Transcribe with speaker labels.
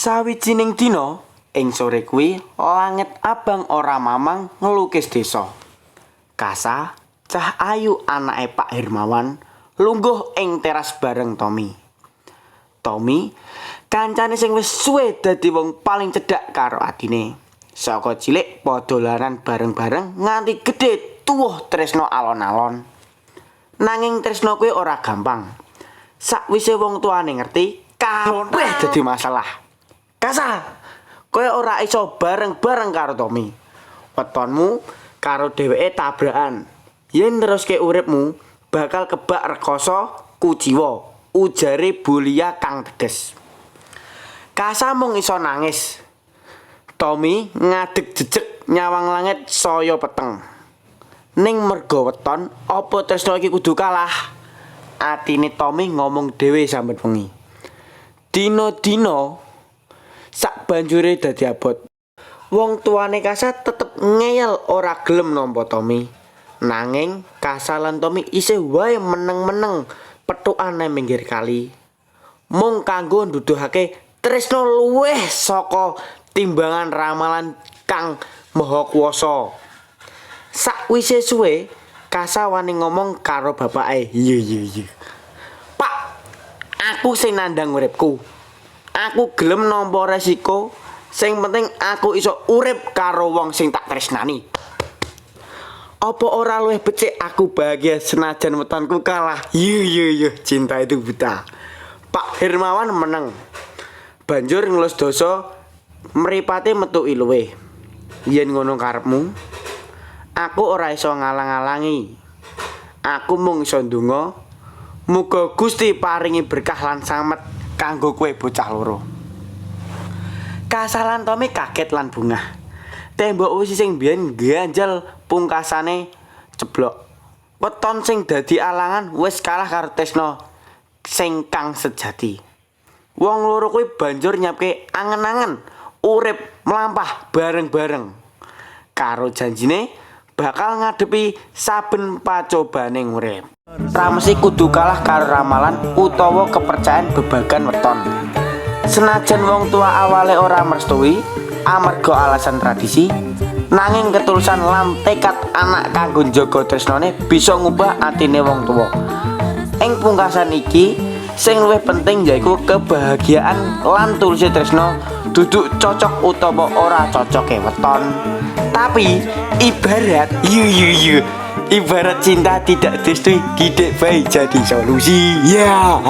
Speaker 1: Sawijining dina ing sore kuwi langit abang ora mamang ngelukis desa. Kasa, cah ayu anake Pak Hermawan, lungguh ing teras bareng Tommy. Tommy, kancane sing wis suwe dadi wong paling cedhak karo atine. Saka cilik padha dolanan bareng-bareng nganti gedhe tuwuh tresna alon-alon. Nanging tresna kuwi ora gampang. Sakwise wong tuane ngerti, kabeh dadi masalah. Kasa, kowe ora iso bareng-bareng karo Tommy. Wetonmu karo dheweke tabrakan. Yen neruske uripmu bakal kebak rekoso kuciwa, ujare Bulia kang teges. Kasa mung iso nangis. Tommy ngadeg jejeg nyawang langit saya peteng. Ning merga weton, apa tresna iki kudu kalah? Atine Tommy ngomong dhewe saben wengi. Dina-dina sak banjure dadi abot. Wong tuane Kasa tetep ngeyel ora gelem nampa Tommy. Nanging Kasa lan Tommy isih wae meneng-meneng pethukan nang minggir kali. Mung kanggo nduduhake tresna luwih saka timbangan ramalan Kang Maha Kuwasa. Sakwise suwe, Kasa wani ngomong karo bapake. Iya. Pak, aku sing nandang uripku. Aku gelem nampa resiko, sing penting aku iso urip karo wong sing tak tresnani. Apa ora luwih becik aku bahagia senajan wetonku kalah? Iya, cinta itu buta. Pak Hermawan meneng. Banjur ngelus dosa mripate metu luwih. Yen ngono karepmu, aku ora iso ngalang-alangi. Aku mung iso ndonga muga Gusti paringi berkah lan slamet kanggo kowe bocah loro. Kasa lan Tommy kaget lan bungah. Tembok wesi sing biyen ngganjel pungkasane ceblok. Weton sing dadi alangan wis kalah karo tresna sing kang sejati. Wong loro kuwi banjur nyiapke angen-angen urip mlampah bareng-bareng. Karo janjine bakal ngadepi saben pacobane urip. Ra mesti kudu kalah karo ramalan utawa kepercayaan bebagan weton. Senajan wong tua awale ora merestui amarga alasan tradisi, nanging ketulusan lan tekad anak kanggo njaga tresnane bisa ngubah atine wong tuwa. Ing pungkasan iki, sing luwih penting yaiku kebahagiaan lan tuluse tresna, duduk cocok utawa ora cocoke weton. Tapi ibarat yu yu yu ibarat cinta tidak direstui, didik baik jadi solusi. Ya.